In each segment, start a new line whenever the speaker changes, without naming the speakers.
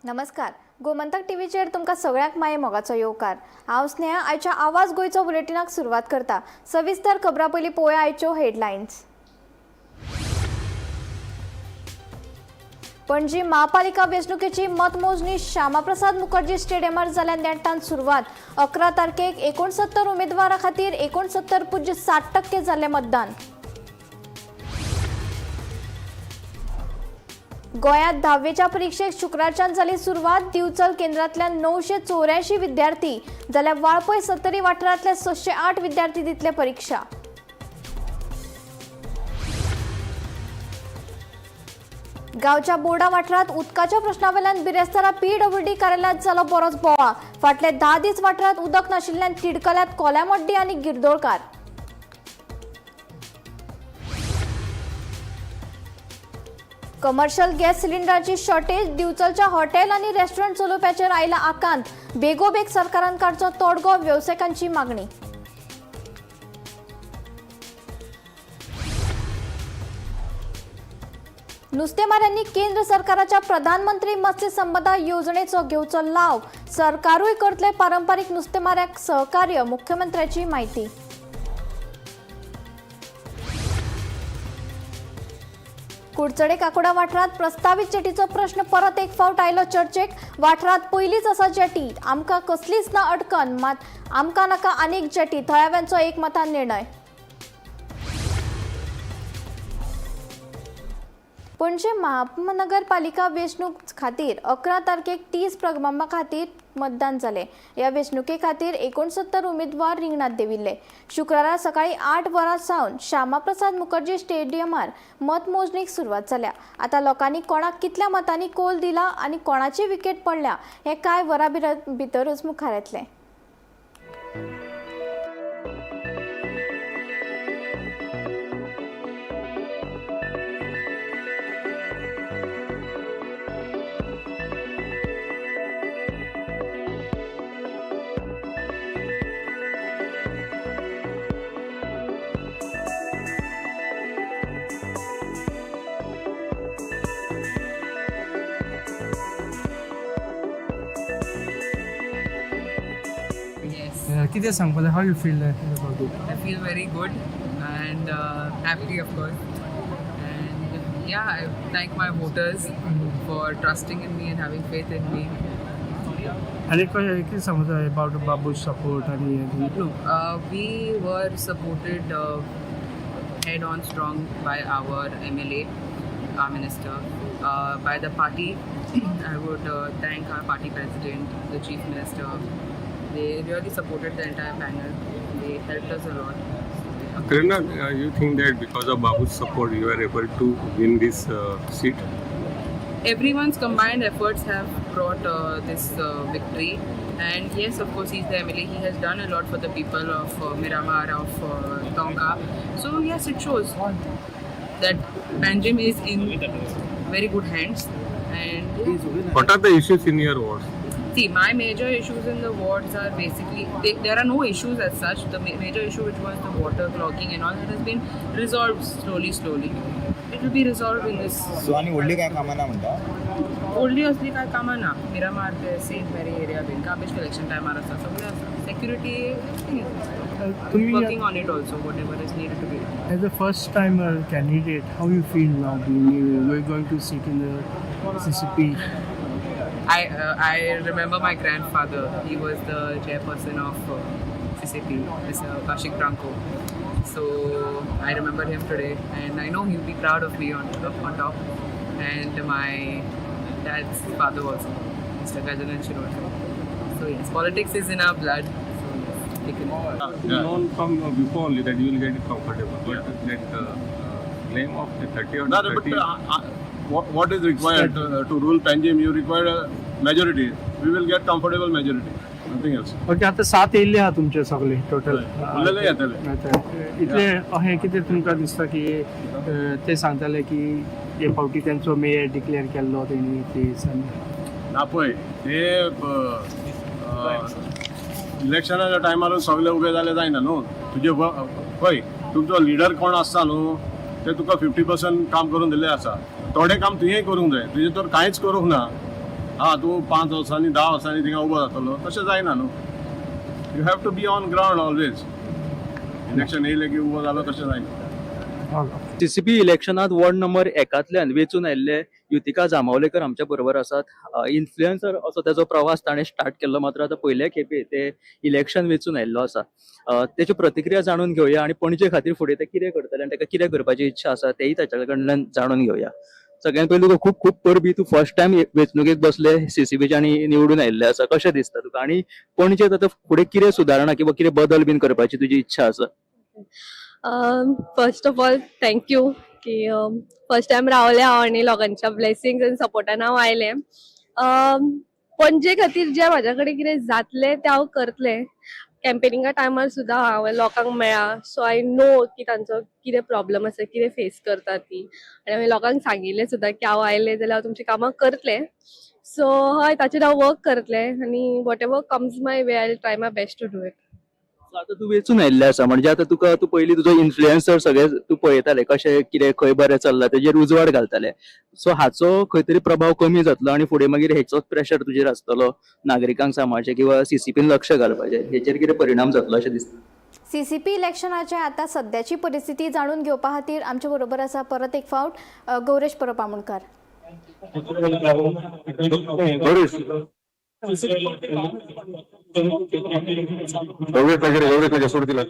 नमस्कार, गोमंतक टीव्हीचेर तुमकां सगळ्यांक माये मोगाचो येवकार. हांव स्नेहा आयच्या आवाज गोंयचो बुलेटिनाक सुरवात करता. सविस्तर खबरां पयलीं पळोवया आयच्यो हेडलायन्स. पणजी महापालिका वेंचणुकेची मतमोजणी श्यामाप्रसाद मुखर्जी स्टेडियमार जाल्या नेटान सुरवात. 11 तारखेक 69 उमेदवारां खातीर 69.7% जाल्लें मतदान. गोंयांत धावेच्या परिक्षेक शुक्रारच्यान जाली सुरवात. दिवचल केंद्रांतल्या 984 विद्यार्थी जाल्यार वाळपय सत्तरी वाठारांतले 608 विद्यार्थी दितले परिक्षा. गांवच्या बोर्डा वाठारांत उदकाच्या प्रश्नावेल्यान बिरेस्तारा पीडब्ल्यूडी कार्यालयांत जालो बरोच बोवाळ. फाटले 10 दीस वाठारांत उदक नाशिल्ल्यान तिडकल्यात कोल्यामड्डी आनी गिरदोळकार. कमर्शियल गॅस सिलिंडराची शॉर्टेज दिवचलच्या हॉटेल आनी रेस्टॉरंट चलोवप्याचेर आयला आकांत. बेगोबेग सरकारान काडचो तोडगो, वेवसायिकांची मागणी. नुस्तेमाऱ्यांनी केंद्र सरकाराच्या प्रधानमंत्री मत्स्य संपदा योजनेचो घेवचो लाव. सरकारूय करतले पारंपारीक नुस्तेमाऱ्यांक सहकार्य, मुख्यमंत्र्याची माहिती. कुडचडे काकोडा वाठारांत प्रस्तावीत जेटीचो प्रश्न परत एक फावट आयलो चर्चेक. वाठारांत पयलींच आसा जेटी, आमकां कसलीच ना अडकन, मात आमकां नाका आनीक जेटी, थळाव्यांचो एकमतान निर्णय. पणजे महानगरपालिका वेंचणूक खातीर 11 तारखेक 30 प्रभागां खातीर मतदान जालें. ह्या वेंचणुके खातीर 69 उमेदवार रिंगणांत देंविल्ले. शुक्रारा सकाळीं 8 वरां सावन श्यामाप्रसाद मुखर्जी स्टेडियमार मतमोजणीक सुरवात जाल्या. आतां लोकांनी कोणाक कितल्या मतांनी कोल दिला आनी कोणाची विकेट पडल्या हें कांय वरां भितरूच मुखार येतलें.
कितें सांगपाक, how you feel about it?
I feel very good and happy, of course. And yeah, I thank my voters for trusting in me and having faith in me.
आनी कशें कितें सांगता अबाउट बाबूश सपोर्ट आनी
No, we were supported head on strong by our MLA, our minister, by the party. I would thank our party president, the chief minister. They really supported the entire panel. They helped us a lot. So, yeah.
Karina, you think that because of Babu's support, you are able to win this seat?
Everyone's combined efforts have brought this victory, and yes, of course, he's the MLA. He has done a lot for the people of Miramar, of Tonga. So yes, it shows that Panjim is in very good hands. And yeah.
What are the issues in your wards?
See, my major issues in the wards are basically there are no issues as such. The major issue, which was the water clogging and all that, has been resolved slowly, slowly. It will be resolved in this.
So आनी व्हडली कांय कामां ना म्हणटा?
व्हडली असली कांय कामां ना. मिरामार ते सेंट मेरी एरिया बीन गार्बेज कलेक्शन टायमार आसा, सगळें आसा. सेक्युरिटी
तुमी
working on it also, whatever is needed to be.
As a first timer candidate, how you feel now being you going to sit in the CCP?
I remember my grandfather. He was the chairperson of CCP, Mr. Kaushik Branco. So I remember him today, and I know he'll be proud of me on top. And my dad's father also, Mr. Gajanan Shirodkar. So yes, politics is in our blood. So yes, take it.
Known from before only that you will get it comfortable, but that claim of the 30 or
No, no, but
30.
What is required to rule Panjim? You require a majority. We will get comfortable majority. Nothing else.
Okay, आतां सात येयल्ले आहा तुमचे सगळे total?
उरलेले येतले.
इतले अशें कितें तुमकां दिसता की ते सांगताले की हे फावटी तेंचो मेयर डिक्लेअर केल्लो तेणी ते दिसांनी?
ना, पळय, ते इलेक्शनाच्या टायमार सगळे उबे जाले जायना न्हू. तुजे पळय, तुमचो लिडर कोण आसता न्हू, ते तुका 50% काम करून दिल्लें आसा. थोडें काम तुवें करूंक जाय. तुजें तर कांयच करूंक ना. हा तूं 5 वर्सांनी 10 वर्सांनी थिंगा उबो जातलो, तशें जायना न्हू. You have to be on ground always. Election येयलें की उबो जालो तशें जायना.
सीसीपी इलेक्शनात वॉर्ड नंबर एकांतल्यान वेंचून आयिल्ले युतिका जांबावलेकर आमच्या बरोबर आसात. इन्फ्लुएन्सर असो तेजो प्रवास ताणें स्टार्ट केल्लो, मात्र आतां पयले खेपे ते इलेक्शन वेंचून आयिल्लो आसा. तेची प्रतिक्रिया जाणून घेवया आनी पणजे खातीर फुडें ते कितें करतले आनी ताका कितें करपाची इच्छा आसा तेय ताच्या कडल्यान जाणून घेवया. सगळ्यात पयलीं तुका खूब खूब परबी. तूं फर्स्ट टायम वेंचणुकेक बसले सीसीपीचे आनी निवडून आयिल्ले आसा, कशें दिसता तुका आनी पणजेत आतां फुडें कितें सुदारणा किंवा कितें बदल बीन करपाची तुजी इच्छा आसा?
First of all thank you की फर्स्ट टायम रावलें हांव आनी लोकांच्या ब्लेसिंग्स आनी सपोर्टान हांव आयलें. पणजे खातीर जें म्हाज्या कडेन कितें जातलें तें हांव करतलें. कॅम्पेनिंगा टायमार सुद्दां हांवें लोकांक मेळ्ळा, सो I know की तांचो कितें प्रॉब्लम आसा, कितें फेस करता ती, आनी हांवें लोकांक सांगिल्लें सुद्दां की हांव आयलें जाल्यार हांव तुमचीं कामां करतलें. सो हय, ताचेर हांव वर्क करतलें आनी whatever comes my way, I try my best to do it.
आतां तूं वेंचून आयिल्लें आसा, म्हणजे आतां तुका तूं पयलीं तुजो इन्फ्लुएन्सर सगळे तूं पळयताले कशें कितें खंय बरें चल्लां तेजेर उजवाड घालताले, सो हाचो खंय तरी प्रभाव कमी जातलो आनी फुडें मागीर हेचोच प्रेशर तुजेर आसतलो नागरिकांक सांबाळचें किंवा सीसीपीन लक्ष घालपाचें, हेचेर कितें परिणाम जातलो अशें दिसता?
सीसीपी इलेक्शनाचे आतां सद्याची परिस्थिती जाणून घेवपा खातीर आमचे बरोबर आसा परत एक फावट गौरेश परब आमोणकार.
गौरेश, गौरेश वगैरे, गौरेश वगैरे सोड तिला.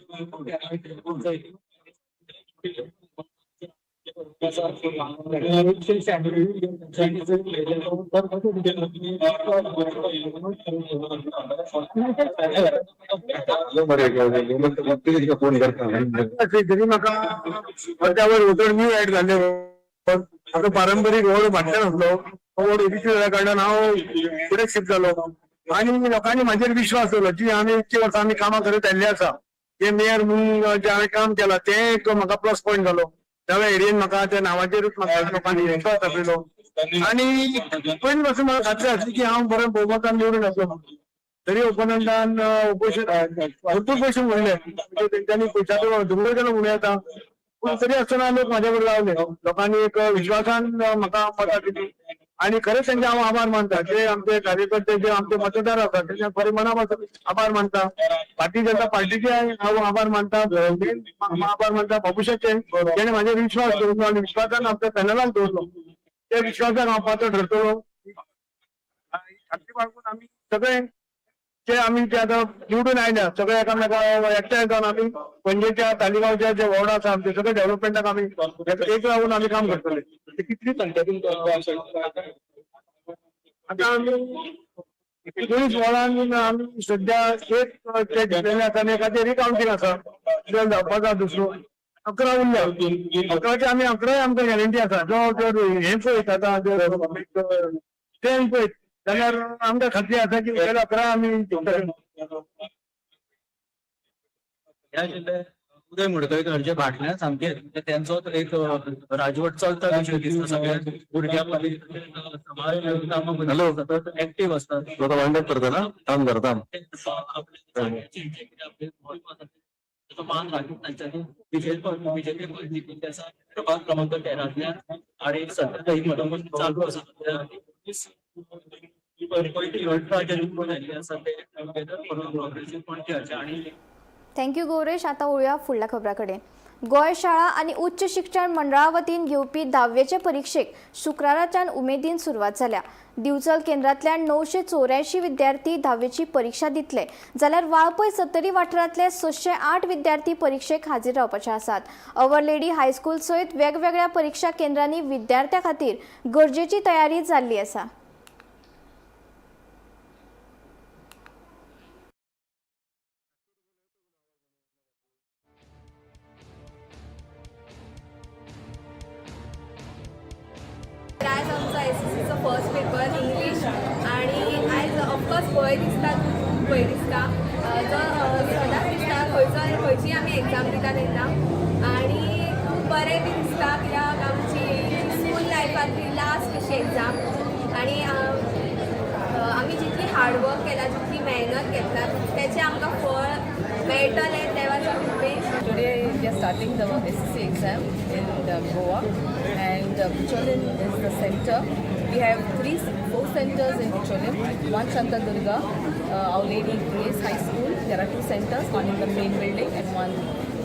फोन करता.
तरी म्हाका अर्द्या वर वोटर न्यू ऍड जाल्ले. आतां पारंपरीक वॉर्ड भाटल्यान आसलो, तो वॉर्ड एबीसी जाल्या कारणान हांव फुडें शिफ्ट जालो आनी लोकांनी म्हाजेर विश्वास दवरलो जी आमी इतकी वर्सां आमी कामां करत आयिल्ली आसा, जे मेयर म्हणून जे हांवें काम केलां तें एक म्हाका प्लस पॉयंट जालो. त्या एरियेन म्हाका त्या नांवाचेरूच म्हाका लोकांनी विश्वास दाखयलो आनी पयलीं पासून म्हाका खात्री आसली की हांव बरें भोवमतान निवडून येतलो. तरी ओपोनंटान उपोशण भरपूर पयशे म्हणले, म्हणजे तेंच्यांनी पयशाचो दुबळ केलो म्हणूं येता, पूण तरी आसतना लोक म्हाज्या बरोबर रावले. लोकांनी एक विश्वासान म्हाका मतां दिली आनी खरेंच तेंचे हांव आभार मानता. जे आमचे कार्यकर्ते, जे आमचे मतदार आसात, तेंचे खरें मना पासून आभार मानता. भारतीय जनता पार्टीचे हांव आभार मानता, आभार मानता बाबुशाचे, जेणे म्हाजेर विश्वास दवरलो आनी विश्वासान आमच्या पॅनलाक दवरलो. त्या विश्वासाक हांव पात्र ठरतलो ही खात्री बाळगून आमी सगळे जे आमी ते आतां निवडून आयल्या, सगळे एकामेका एकठांय जावन आमी पणजेच्या तालिगांवच्या जे वॉर्ड आसा आमचे सगळे डेव्हलपमेंटाक आमी एक रावून आमी काम करतले.
कितली संख्या तुमकां?
आतां आमी 19 वॉर्डान आमी सद्या एक ते घेतलेले आसा आनी एकाचें रिकाउंटींग आसा, कित्याक जावपाचो आसा दुसरो. 11 उरल्या. 11चे आमी 11य आमकां गॅरंटी आसा. जो जो हें पळयत आतां ते पळयत जाल्यार आमकां खात्री आसा की 11 आमी जिखतले.
ह्या जिल्ह्यात उदय मडकयकर जे भाटल्यान सामके, म्हणजे तेंचो एक राजवट चलता कशें दिसता. सगळ्या भुरग्यां मदीं, समाज कामां मदीं
हॅलो.
सतत एक्टीव आसतात.
तू आता वाइंड अप करता ना? थांब जरा, थांब.
आपले महत्व आसा, ताचो मान राखून तांच्यांनी विजेते पद जिखिल्लें आसा प्रभाग क्रमांक 13तल्यान आनी सध्या ही मतामोजणी चालू आसा. सध्या 19 पयली 18 जे निवडून आयिल्ले आसा ते टुगेदर प्रोग्रेसीव पणजेचे आनी
thank you Gauresh. आतां वळुया फुडल्या खबरां कडेन. गोंय शाळा आनी उच्च शिक्षण मंडळा वतीन घेवपी धाव्वेचे परिक्षेक शुक्राराच्यान उमेदीन सुरवात जाल्या. दिवचल केंद्रांतल्यान 984 विद्यार्थी धाव्वेची परिक्षा दितले, जाल्यार वाळपय सत्तरी वाठारांतले 608 विद्यार्थी परिक्षेक हाजीर रावपाचे आसात. अवर लेडी हायस्कूल सयत वेगवेगळ्या परिक्षा केंद्रांनी विद्यार्थ्यां खातीर गरजेची तयारी जाल्ली आसा.
आयज आमचो एसएससीचो फर्स्ट पेपर इंग्लीश आणि आयज ऑफकोर्स भंय दिसता, खूब भंय दिसता. जो सदांच दिसता खंयचो खंयची आमी एग्जाम दिता तेन्ना, आनी खूब बरें बी दिसता कित्याक आमची स्कूल लायफांतली लास्ट अशी एग्जाम आनी आमी जितली हार्डवर्क केला, जितली मेहनत घेतला, तेचें आमकां फळ मेळटलें देवाच्या कृपेन.
Today we are starting the SSC exam in Goa, and Bicholim is the center. We have 4 centers in Bicholim, one Shantadurga, Our Lady Grace High School. There are 2 centers, one in the main building and one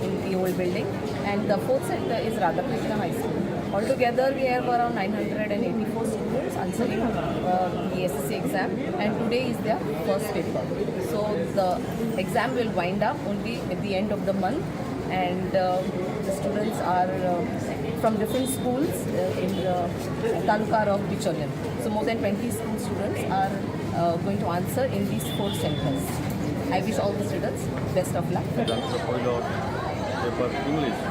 in the old building. And the 4th center is Radhakrishna High School. Altogether, we have around 984 students answering the SSC exam, and today is their first paper. So the exam will wind up only at the end of the month, and the students are from different schools in the taluka of Bicholim. So more than 20 school students are going to answer in these 4 centers. I wish all the students best of luck.
पयलो paper English.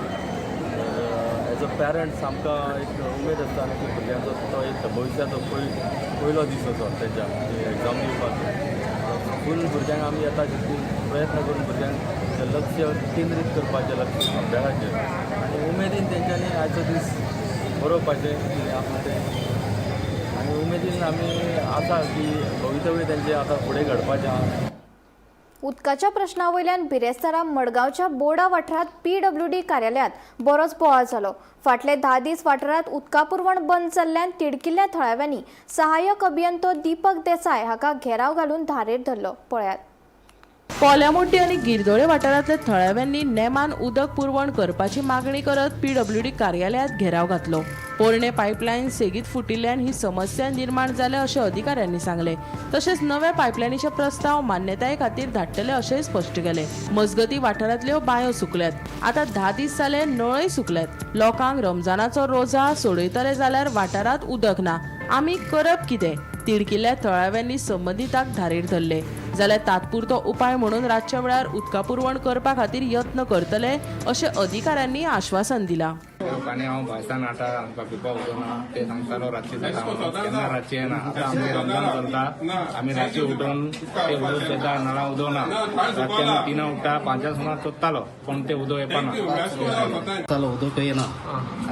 As a parents आमकां एक उमेद आसता न्ही की भुरग्यांचो तो एक भविश्याचो पयलो दीस असो तेंच्या एग्जाम दिवपाचो. फूल भुरग्यांक आमी येता तितली प्रयत्न करून भुरग्यांक लक्ष केंद्रीत करपाचें, लक्ष अभ्यासाचेर, आनी उमेदीन तेंच्यांनी आयचो दीस बरोवपाचें कितें आसा तें, आनी उमेदीन आमी आसा की भवितव्य तेंचें आतां फुडें घडपाचें आसा.
उदकाच्या प्रश्ना वयल्यान बिरेस्तारा मडगांवच्या बोर्डा वाठारांत पीडब्ल्यूडी कार्यालयांत बरोच बोवाळ जालो. फाटले 10 दीस वाठारांत उदका पुरवण बंद जाल्ल्यान तिडकिल्ल्या थळाव्यांनी सहाय्यक अभियंतो दीपक देसाय हाका घेराव घालून धारेर धरलो. पळयात.
कोल्यामोड्डी आनी गिरदोळे वाठारांतल्या थळाव्यांनी नेमान उदक पुरवण करपाची मागणी करत पीडब्ल्यूडी कार्यालयांत घेराव घातलो. पोरणे पायपलायन सेगीत फुटिल्ल्यान ही समस्या निर्माण जाल्या अशें अधिकाऱ्यांनी सांगलें. तशेंच नव्या पायपलायनीचे प्रस्ताव मान्यताये खातीर धाडटले अशेंय स्पश्ट केलें. मजगती वाठारांतल्यो बांयो सुकल्यात. आतां 10 दीस जाले नळय सुकल्यात. लोकांक रमजानाचो रोजा सोडयतले जाल्यार वाठारांत उदक ना. आमी करप कितें? तिडकिल्ल्या थळाव्यांनी संबंदिताक धारेर धरले. जाल्यार तात्पुरतो उपाय म्हणून रातच्या वेळार उदका पुरवण करपा खातीर यत्न करतले अशें अधिकाऱ्यांनी आश्वासन दिलां.
लोकांनी हांव भायसान हाडटा, आमकां पिवपाक उदक ना ते सांगतालो रातचें जाता म्हणून, केन्ना रातचें येना. आतां आमगे रमजान चलता, आमी रातचें उठून ते उदक घेता, नळा उदक ना. रातचें आमी 3 उठ्ठा, 5 सुमार सोदतालो पूण ते उदक येवपाना.
चालो उदक येना.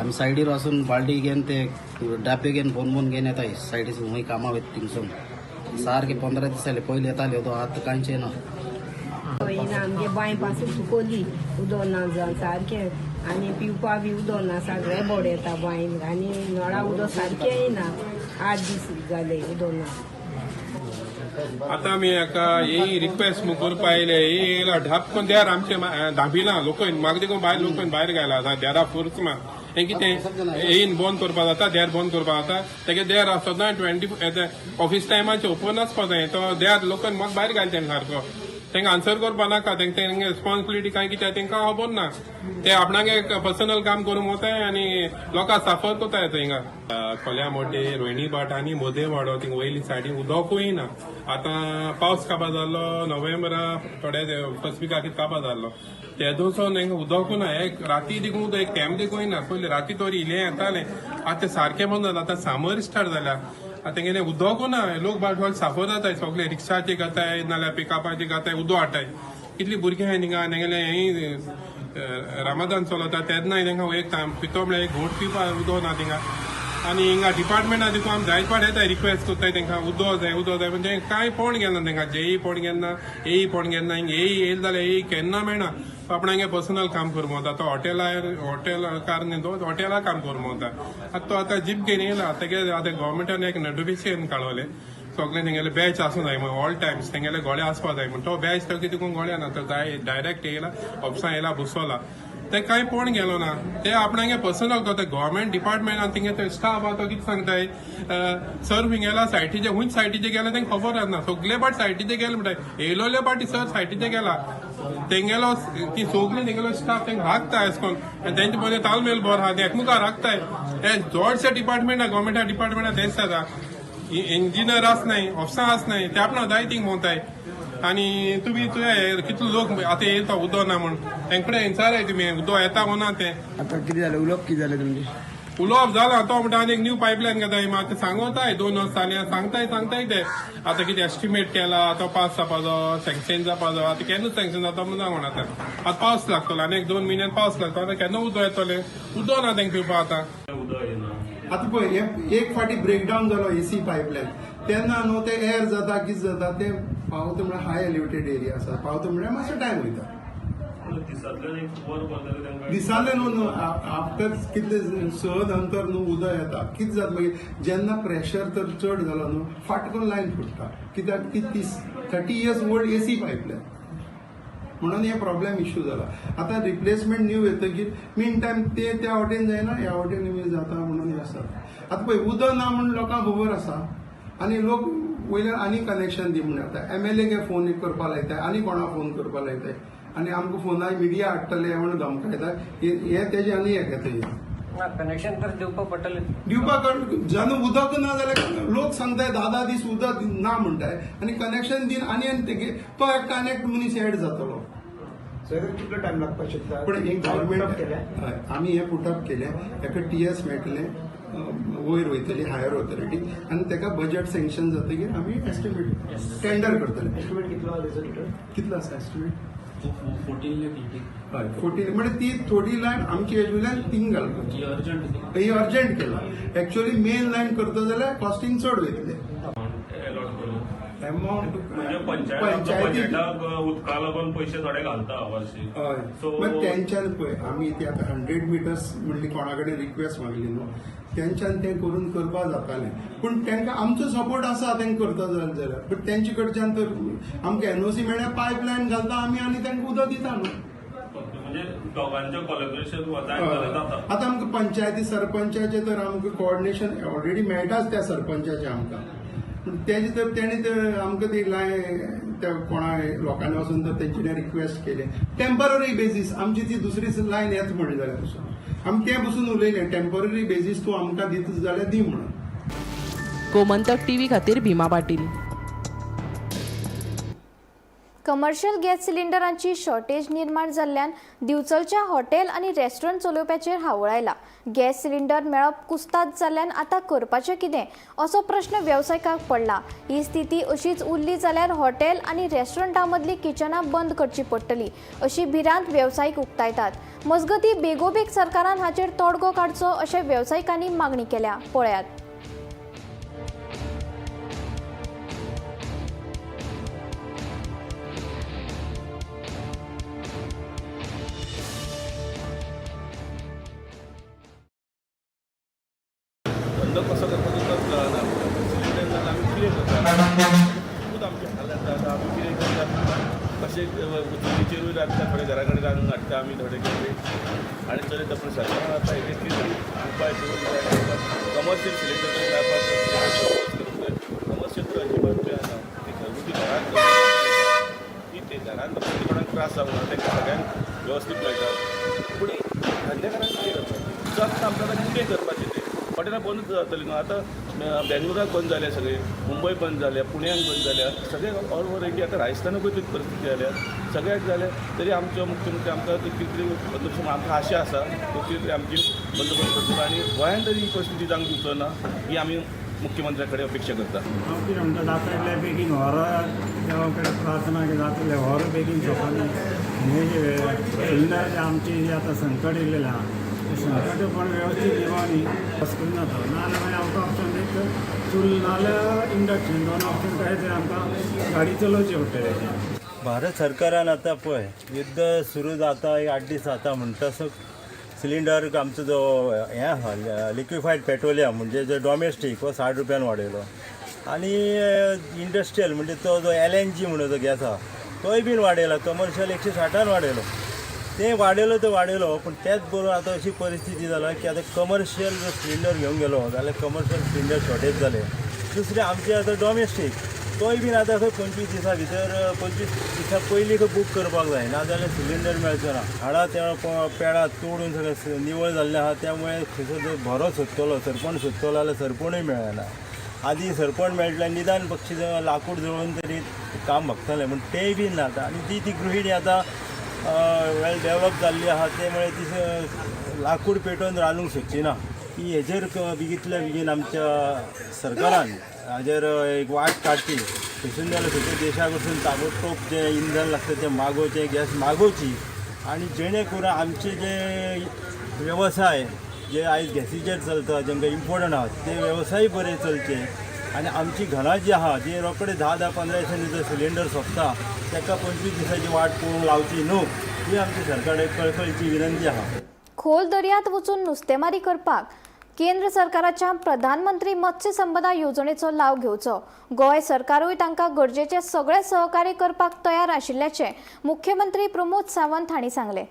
आमी सायडीर वचून बाल्टी घेवन ते डाबे घेवन बोन बोन घेवन येताय सायडीसून खंय कामां वयता थिंगसून. सारके 15 दीस जाले पयलीं येताले उदक, आतां कांयच येना.
येना आमगे बांय पासून सुकोली उदक ना जावन सारकें, आनी पिवपा बी उदक ना, सगळें बोड येता बांयन आनी नळा उदक सारकें येना. 8 दीस जाले उदक ना.
आतां आमी एका ही रिक्वेस्ट म्हूण करपा आयले, ही ढाप करून देर आमचे धांपिला लोकन, म्हाका देखून भायर लोकन भायर घायला आतां देरा फोर्स मा हें कितें येयन बंद करपा जाता, देर बंद करपा जाता. तेगे देर आसतना 20 ऑफिस टायमाचेर ओपन आसपा जाय, तो देर लोकन म्हाका भायर घायला तेणें सारको. तांकां आन्सर करपा नाका, तांकां तेंगे रिस्पॉन्सिबिलिटी कांय कितें तांकां खबर ना. ते आपणागे पर्सनल काम करूंक वताय आनी लोकांक साफर कोताय थिंगा. खोल्या मोटे, रोयणी भाट आनी मोदे वाडो थिंगा वयली सायडीन उदकूय ना. आतां पावस काबा जाल्लो नोव्हेंबरा, थोडे फर्स्ट विकाक काबा जाल्लो, तेदोसून हांगा उदकूय ना. एक राती देखून उदक एक तेम देखूय ना. पयलीं राती तरी इलें येतालें, आतां सारकें बंद जालां. आतां सामर स्टार्ट जाल्या, आतां तेंगेलें उदकूय ना. लोक बाटवाल साफर जाताय, सगळे रिक्षाचे घाताय नाल्यार पिकअपाचे घाताय, उदक हाडटाय. कितलीं भुरगीं आहाय थिंगा तेंगेलें हें रामादान चलता तेन्नाय तांकां एक पितो म्हळ्यार एक घोट पिवपाक उदक ना थिंगा. आनी हिंगा डिपार्टमेंटा देखून आमी जायत फावट येताय रिक्वेस्ट करताय तांकां उदक जाय उदक जाय, पण तें कांय पळोवन गेलना. तांकां जेई पळोवन गेलना, एई पळोवन गेलना. हिंगा एई येयले जाल्यार एई केन्ना मेळना. तो आपणागे पर्सनल काम करूंक वता, तो हॉटेलाकार न्ही, तो हॉटेलार काम करूंक वता. आतां तो आतां जीप घेवन येयला. तेगे आतां गव्हर्मेंटान एक नोटिफिकेशन काडवलें, सगळें तेंगेले बॅच आसूं जाय म्हूण, ऑल टायम्स तेंगेले गोळे आसपा जाय म्हूण. तो बॅच तो कितें गोळे ना, तो डायरेक्ट येयला ऑफिसान येयला बसोला, ते कांय पळोवन गेलो ना. ते आपणागे पर्सनल तो गव्हर्मेंट डिपार्टमेंट थिंगे ते स्टाफ आहा तो कितें सांगताय, सर खंय गेला सायटीचे, खंयच सायटीचे गेला तेंका खबर आसना. सगळे पाट सायटीचे गेले म्हणटाय, येयलोले पाटी सर सायटीचे गेला, तेंगेलो ती सगळी तेंगेलो स्टाफ तेंका राखता एस कोन, आनी तेंचे मदीं तालमेल बरो आहा, ते एकमुखार राखताय. हे चडशे डिपार्टमेंटा गव्हर्मेंटा डिपार्टमेंटा तेंच जाता, इंजिनियर आसनाय, ऑफिसर आसनाय, ते आपणा जाय थिंग भोंवताय. आनी तुमी तुवें कितलो लोक आतां येता उदक ना म्हूण तेंकडे विचाराय तुमी उदक येता वो ना तें.
आतां कितें जालें उलोवप कितें जालें तुमचें?
उलोवप जालां, तो म्हणटा आनी एक न्यू पायपलायन घेता. आतां सांगोताय 2 वर्स जालीं सांगताय सांगताय ते. आतां कितें एस्टिमेट केला, तो पास जावपाचो, सँक्शन जावपाचो. आतां केन्ना सँक्शन जाता म्हूण सांगून आतां आतां पावस लागतलो आनी एक 2 म्हयन्यान पावस लागतलो. आतां केन्ना उदक येतलें? उदक ना तेंकां पिवपाक आतां.
आतां पळय एक फावटी ब्रेकडावन जालो एसी पायपलायन तेन्ना न्हू ते एअर जाता कितें जाता ते पावता म्हळ्यार हाय एलिवेटेड एरिया आसा, पावता म्हळ्यार मातसो टायम वयता.
दिसांतल्यान एक वर भरतलें तांकां.
दिसाले न्हू, आफ्टर कितले 6 नंतर न्हू उदक येता. कितें जाता मागीर जेन्ना प्रेशर तर चड जालो न्हू फाट करून लायन फुट्टा, कित्याक ती 30 इयर्स ओल्ड एसी पायपलायन म्हणून हे प्रॉब्लेम इश्यू जाला. आतां रिप्लेसमेंट न्यू येतकीर मीन टायम ते त्या वटेन जायना, ह्या वटेन जाता म्हणून हें आसा. आतां पळय उदक ना म्हूण लोकांक खबर आसा आनी लोक वयल्यान आनी कनेक्शन दी म्हूण येता. एमएलए फोन करपा लायता आनी कोणाक फोन करपा लायता आनी आमकां फोनार मिडिया हाडटले म्हूण धमकायता. हे तेजे आनी एक येता
कनेक्शन तर दिवपाक पडटलें,
दिवपाक जेन्ना उदक ना जाल्यार लोक सांगताय 10-10 दीस उदक ना म्हणटाय आनी कनेक्शन दिन आनी तो एक कनेक्ट मनीस एड जातलो.
कितलो टायम लागपाक शकता?
पण एक गव्हर्मेंट आमी हे पुटअप केलें, हेका टीएस मेळटलें, वयर वयतली हायर ऑथॉरिटी आनी ताका बजेट सँक्शन जातकीर आमी एस्टिमेट टेंडर करतले.
एस्टिमेट कितलो आसा?
कितलो आसा एस्टिमेट?
14 लाख.
हय 14, म्हणजे ती थोडी लायन आमची हेज वयल्यान थिंग घालपाची, ही अर्जंट केला. एक्चुअली मेन लायन करता जाल्यार कॉस्टिंग चड वयतले. अमाउंट
म्हणजे पंचायतीक उदका लागून पयशे थोडे घालता वर्षी.
हय, मागीर तेंच्यान पळय आमी ती आतां 100 मिटर्स म्हणली कोणा कडेन रिक्वेस्ट मागली न्हू, तेंच्यान तें करून करपा जातालें, पूण तांकां आमचो सपोर्ट आसा तांकां करता जाल्यार, बट तेंचे कडच्यान तर आमकां एनओसी मेळ्ळ्यार पायपलायन घालता आमी आनी तांकां उदक दिता न्हू.
म्हणजे दोगांचें कोलॅबोरेशन जाता.
आतां आमकां पंचायती सरपंचाचें तर आमकां कोऑर्डिनेशन ऑलरेडी मेळटाच त्या सरपंचाचें आमकां, तेजे तर तेणी तर आमकां ती लायन त्या कोणा लोकांनी वचून तर तेंचे रिक्वेस्ट केलें टेम्पररी बेजीस आमची ती दुसरी लायन येत म्हणली जाल्यार पसून आमी तें पसून उलयलें टेम्पररी बेजीस तूं आमकां दिता जाल्यार दी म्हणून.
गोमंतक टीव्ही खातीर भीमा पाटील.
कमर्शियल गॅस सिलिंडरांची शॉर्टेज निर्माण जाल्ल्यान दिवचलच्या हॉटेल आनी रेस्टॉरंट चलोवप्याचेर हावळ आयला. गॅस सिलिंडर मेळप कुस्ताद जाल्ल्यान आतां करपाचें कितें असो प्रश्न वेवसायिकांक पडला. ही स्थिती अशीच उरली जाल्यार हॉटेल आनी रेस्टॉरंटां मदलीं किचनां बंद करची पडटली अशी भिरांत वेवसायीक उक्तायतात. मजगतीं बेगोबेग सरकारान हाचेर तोडगो काडचो अशें वेवसायिकांनी मागणी केल्या. पळयात.
धंदो कसो करपाचो तोच कळना. सिलिंडर जाल्यार आमी कितें करता, खूब आमचे हाल जाता. आतां आमी कितें करता, कशें चुलीचेरूय रांदता, थोडे घरा कडेन रांदून हाडटा आमी थोडे कितें आनी चलयता. पूण सरकारान आतां हेजेर कितें तरी उपाय करूंक जाय. कमर्शियल सिलिंडर तरी मेळपाक करूंक जाय. कमर्शियल तर अजिबात मेळना. ती घरगुती घरांत ती ते घरांत कोणाक त्रास जावंक ना, तांकां सगळ्यांक वेवस्थीत मेळटा. पूण धंदेकारांक कितें करपाचें, जगता आमकां आतां कितें करपाचें तें हॉटेलां बंदूच जातलीं न्हू. आतां बेंगलोराक बंद जाल्या सगळें, मुंबय बंद जाल्या, पुण्याक बंद जाल्या, सगळे ऑल ओवर इंडिया. आतां राजस्थानाकूय तीच परिस्थिती जाल्या, सगळ्याक जाल्या. तरी आमचो मुख्यमंत्री आमकां कितें तरी बंदोबस्त, आमकां आशा आसा तो कितें तरी आमची बंदोबस्त करतलो आनी गोंयांत तरी ही परिस्थिती जावंक दिवचो ना ही आमी मुख्यमंत्र्या कडेन अपेक्षा करता.
हांव कितें म्हणटा, जाता बेगीन व्हर देवा कडेन प्रार्थना जातलें, व्हर बेगीन सोंपना. हे सिलिंडराचें आमचें जें आतां संकट येयलेलें आहा तें संकट पण वेवस्थीत दिवानी बस करून जाता. नाजाल्यार मागीर आमकां ऑप्शन एक चूल नाजाल्यार इंडक्शन, दोन ऑप्शन कशें तरी आमकां गाडी चलोवची पडटली.
भारत सरकारान आतां पळय युद्ध सुरू जाता एक 8 दीस जाता म्हणटा सिलिंडर आमचो जो हें आहा लिक्विफायड पेट्रोलियम म्हणजे जो डॉमेस्टीक हो 60 रुपयान वाडयलो आनी इंडस्ट्रियल म्हणजे तो जो LNG म्हणून जो गॅस आहा तोय बीन वाडयला, कमर्शियल 160 वाडयलो. ते वाडयलो तो वाडयलो, पूण तेच बरोबर आतां अशी परिस्थिती जाला की आतां कमर्शियल जो सिलिंडर घेवन गेलो जाल्यार कमर्शियल सिलिंडर शॉर्टेज जाले. दुसरें आमचें आतां डॉमेस्टीक तोय बीन आतां खंय 25 दिसां भितर 25 दिसां पयलीं खंय बूक करपाक जाय, नाजाल्यार सिलिंडर मेळचो ना. हाडां त्या पेडां तोडून सगळें निवळ जाल्लें आहा, त्यामुळे थंयसर जो भरो सोदतलो सरपण सोदतलो जाल्यार सरपणूय मेळना. आदी सरपण मेळटलें निदान पक्षी लाकूड जळोवन तरी काम भागतलें, पूण तेंय बीन ना आतां. आनी ती ती गृहिणी आतां वेल डेवलप जाल्ली आहा, त्यामुळे ती लाकूड पेटोवन रांदूंक सोदची ना. की हेजेर बेगींतल्या बेगीन आमच्या सरकारान हाजेर एक वाट काडची. थंयसून जाल्यार खंयच्या देशा कडसून ताबडतोब जें इंधन लागता तें मागोवचें, गॅस मागोवची आनी जेणे करून आमचे जे वेवसाय जे आयज गॅसीचेर चलता, जेंकां इम्पोर्टंट आहा ते वेवसाय बरे चलचे आनी आमची घरां जी आहा जी रोकडे 10-10, 15 दिसांनी जो सिलिंडर सोंपता ताका 25 दिसांची वाट पळोवंक लावची न्हू. ही आमची सरकार कळकळीची विनंती आहा.
खोल दर्यांत वचून नुस्तेमारी करपाक केंद्र सरकाराच्या प्रधानमंत्री मत्स्य संपदा येवजणेचो लाव घेवचो. गोंय सरकारूय तांकां गरजेचे सगळे सहकार्य करपाक तयार आशिल्ल्याचें मुख्यमंत्री प्रमोद सावंत हांणी सांगलें.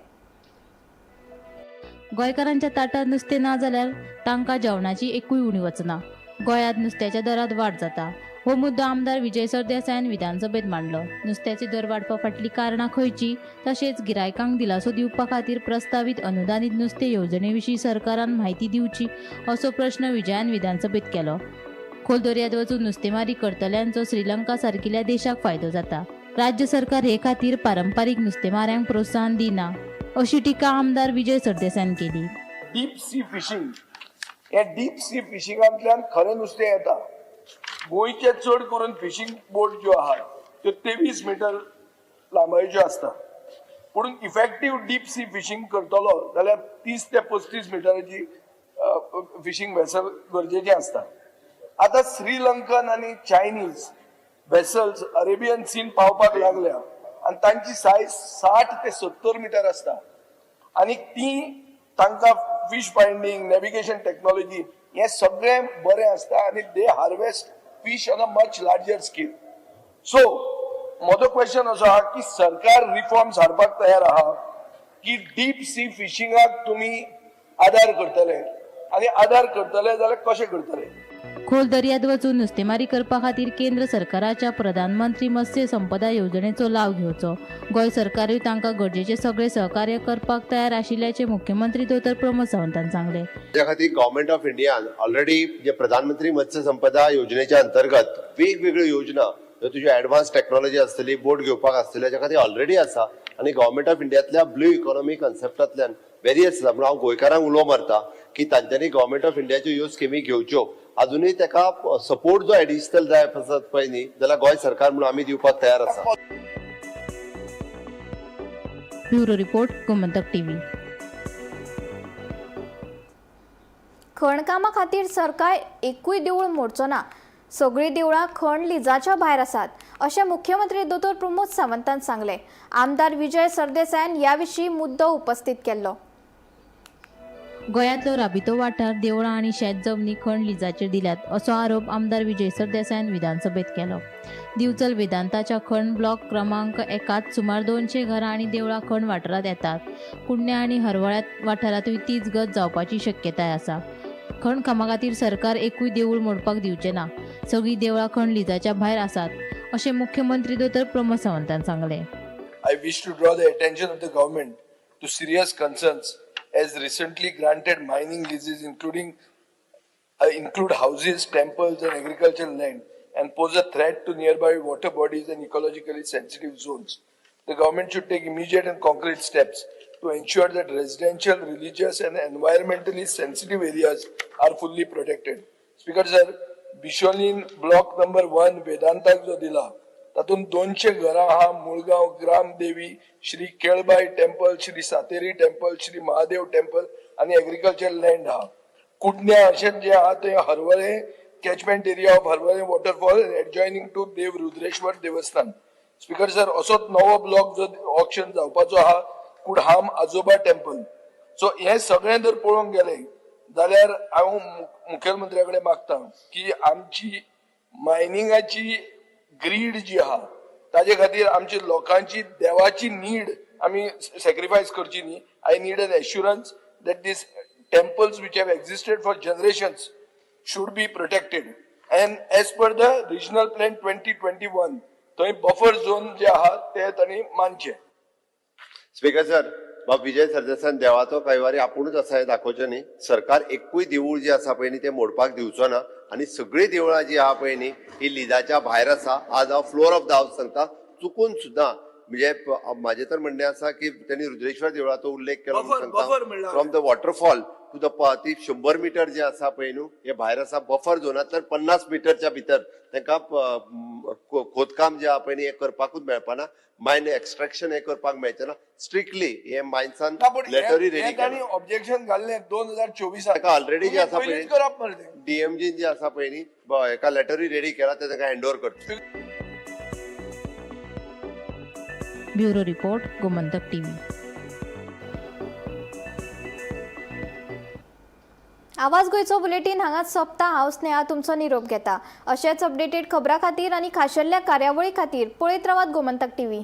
गोंयकारांच्या ताटार नुस्तें ना जाल्यार तांकां जेवणाची एकूय उणी वचना. गोंयांत नुस्त्याच्या दरांत वाड जाता. हो मुद्दो आमदार विजय सरदेसायान विधानसभेत मांडलो. नुस्त्याचे दर वाडपा फाटलीं कारणां खंयची, तशेंच गिरायकांक दिलासो दिवपा खातीर प्रस्तावीत अनुदानीत नुस्तें येवजणे विशीं सरकारान म्हायती दिवची असो प्रश्न विजयान विधानसभेत केलो. खोल दर्यांत वचून नुस्तेमारी करतल्यांचो श्रीलंका सारकिल्या देशाक फायदो जाता. राज्य सरकार हे खातीर पारंपारीक नुस्तेमाऱ्यांक प्रोत्साहन दिना अशी टिका आमदार विजय सरदेसायान केली.
डीप सी फिशींग, हे डीप सी फिशिंगांतल्यान खरें नुस्तें येता. गोंयचे चड करून फिशींग बोट ज्यो आहात त्यो 23 मिटर लांबायेच्यो आसता, पूण इफेक्टीव डीप सी फिशींग करतलो जाल्यार 30 ते 35 मिटराची फिशींग वेसल गरजेचें आसता. आतां श्रीलंकन आनी चायनीज वेसल्स अरेबियन सीन पावपाक लागल्या आनी तांची सायज 60 ते 70 मिटर आसता आनी ती तांकां फीश फायंडींग, नॅविगेशन टॅक्नॉलॉजी हें सगळें बरें आसता आनी they harvest fish on a much larger scale. So म्हजो क्वेश्चन असो आहा की सरकार रिफॉर्म्स हाडपाक तयार आहा की डीप सी फिशिंगाक तुमी आदार करतले आनी आदार करतले जाल्यार कशें करतले?
खोल दर्यांत वचून नुस्तेमारी करपा खातीर केंद्र सरकाराच्या प्रधानमंत्री मत्स्य संपदा येवजणेचो लाव घेवचो. गोंय सरकारूय तांकां गरजेचे सगळे सहकार्य करपाक तयार आशिल्ल्याचें मुख्यमंत्री दोतोर प्रमोद सावंतान सांगलें.
त्या खातीर गव्हर्मेंट ऑफ इंडियान ऑलरेडी जे प्रधानमंत्री मत्स्य संपदा योजनेच्या अंतर्गत वेगवेगळ्यो योजना, तुज्यो एडवान्स टॅक्नॉलॉजी आसतली, बोट घेवपाक आसतली, हाच्या खातीर ऑलरेडी आसा आनी गव्हर्मेंट ऑफ इंडियांतल्या ब्लू इकॉनॉमी कन्सेप्टांतल्यान वेरियस आसा. म्हणून हांव गोंयकारांक उलो मारता की तांच्यांनी गव्हर्मेंट ऑफ इंडियाच्यो ह्यो स्किमी घेवच्यो. अजुनूय ताका सपोर्ट जो एडिशनल जाय आसत पळय न्ही जाल्यार गोंय सरकार म्हणून आमी दिवपाक तयार आसा.
Bureau report, Gomantak TV.
खणकामा खातीर सरकार एकूय देवूळ मोडचो ना, सगळीं देवळां खण लिजाच्या भायर आसात अशें मुख्यमंत्री दोतोर प्रमोद सावंतान सांगलें. आमदार विजय सरदेसायान ह्या विशीं मुद्दो उपस्थित केल्लो.
गोंयांतलो राबितो वाठार देवळां आनी शेत जमनी खण लिजाचेर दिल्यात असो आरोप आमदार विजय सरदेसायान विधानसभेत केलो. दिवचल वेदांताच्या खण ब्लॉक क्रमांक 1 सुमार 200 घरां आनी देवळां खण वाठारांत येतात. कुडण्या आनी हरवळ्या वाठारांतूय तीच गत जावपाची शक्यताय आसा. खण कामा खातीर सरकार एकूय देवूळ मोडपाक दिवचें ना, सगळीं देवळां खण लिजाच्या भायर आसात अशें मुख्यमंत्री दोतोर प्रमोद सावंतान सांगलें.
I wish to draw the attention of the government to serious concerns as recently granted mining leases include houses, temples and agricultural land and pose a threat to nearby water bodies and ecologically sensitive zones. The government should take immediate and concrete steps to ensure that residential, religious and environmentally sensitive areas are fully protected. Speaker sir, Bicholim block number 1 वेदांताक जो दिला तातूंत 200 घरां आहा. मुळगांव Gramdevi, Shri Kelbai temple, Shri Sateri temple, Shri Mahadev temple आनी agriculture land आहा. कुडण्या अशेंच जें आहा तें Harvalem catchment area of Harvalem waterfall adjoining to Dev Rudreshwar Devasthan. Speaker sir, असोच नवो ब्लॉक जो ऑक्शन जावपाचो आहा कुडहाम आजोबा टेम्पल. सो हें सगळें जर पळोवंक गेलें जाल्यार हांव मुखेलमंत्र्या कडेन मागता की आमची मायनिंगाची ग्रीड जी आहा ताजे खातीर आमची लोकांची देवाची नीड आमी सॅक्रिफायस करची न्ही. I need an assurance that these temples which have existed for generations should be protected and as per the regional plan 2021 थंय बफर झोन जे आहा ते तांणी मानचे.
स्पीकर सर, बाब विजय सरदेसायान देवाचो कैवारी आपुणूच आसा हें दाखोवचें न्ही. सरकार एकूय देवूळ जी आसा पळय न्ही तें मोडपाक दिवचो ना आनी सगळीं देवळां जी आहा पळय न्ही ही लिजाच्या भायर आसा. आज हांव फ्लोर ऑफ the house सांगता, चुकून सुद्दां म्हणजे म्हाजें तर म्हणणें आसा की त्यांनी रुद्रेश्वर देवळाचो उल्लेख केलो सांगता, from the waterfall to the ती 100 मिटर जे आसा पळय न्हू हे भायर आसा. बफर झोनांतल्यान 50 मिटरच्या भितर तांकां खोदकाम जे आहा पळय न्ही हें करपाकूच मेळपाना, मायन एक्स्ट्रॅक्शन हे करपाक मेळचें ना. स्ट्रिक्टली हे मायन्सान लेटरूय रेडी केलां.
ऑब्जेक्शन घाल्लें 2024
ताका ऑलरेडी जे आसा पळय डीएमजी जे आसा पळय न्ही एका लेटरूय रेडी केला, ते ताका हँड ओवर करता.
Bureau report, Gomantak TV.
आवाज गोंयचो बुलेटीन हांगाच सोंपता. हांव स्नेहा तुमचो निरोप घेता. अशेच अपडेटेड खबरां खातीर आनी खाशेल्ल्या कार्यावळी खातीर पळयत रावात गोमंतक टीव्ही.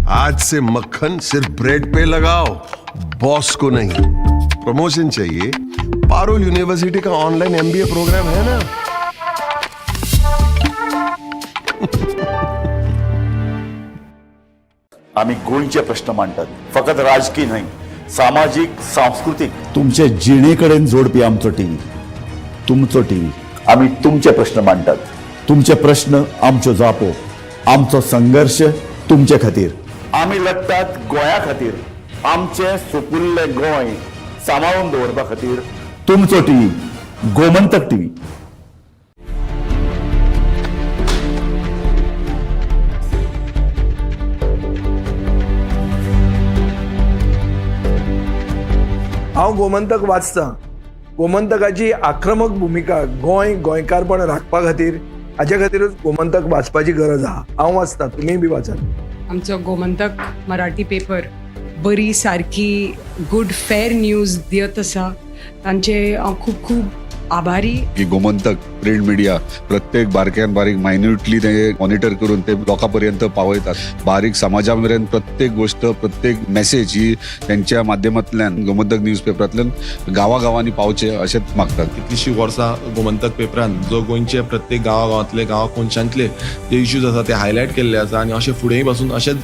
आज से मक्खन सिर्फ ब्रेड पे लगाओ, बॉस को नहीं. प्रमोशन चाहिए? पारुल यूनिवर्सिटी का ऑनलाइन एमबीए प्रोग्राम है ना.
आमी गोंयचे प्रश्न मांडटात, फकत राजकीय न्हय, सामाजीक, सांस्कृतीक, तुमचे जिणे कडेन जोडपी आमचो टीव्ही, तुमचो टीव्ही. आमी तुमचे प्रश्न मांडटात, तुमचे प्रश्न आमच्यो जापो, आमचो संघर्श तुमचे खातीर. आमी लढटात गोंया खातीर, आमचें सुपुल्लें गोंय सांबाळून दवरपा खातीर. तुमचो टीव्ही, गोमंतक टीव्ही.
हांव गोमंतक वाचतां. गोमंतकाची आक्रमक भुमिका गोंय गोंयकारपण राखपा खातीर, हाच्या खातीरूच गोमंतक वाचपाची गरज आहा. हांव वाचतां, तुमीय बी वाचात.
आमचो गोमंतक मराठी पेपर बरी सारकी गुड फेर न्यूज दियत आसा, तांचे हांव खूब खूब आभारी.
की गोमंतक प्रिंट मिडिया प्रत्येक बारक्यान बारीक मायन्युटली ते मॉनिटर करून ते लोकां पर्यंत पावयतात. बारीक समाजा मेरेन प्रत्येक गोष्ट, प्रत्येक मेसेज ही त्यांच्या माध्यमांतल्यान गोमंतक न्यूज पेपरांतल्यान गांवागांवांनी पावचे अशेंच मागतात.
कितलीशीं वर्सां गोमंतक पेपरान जो गोंयचे प्रत्येक गांवा गांवांतले, गांवा कोनशांतले जे इश्यूज आसा ते हायलायट केल्ले आसा आनी अशें फुडेंय पासून अशेंच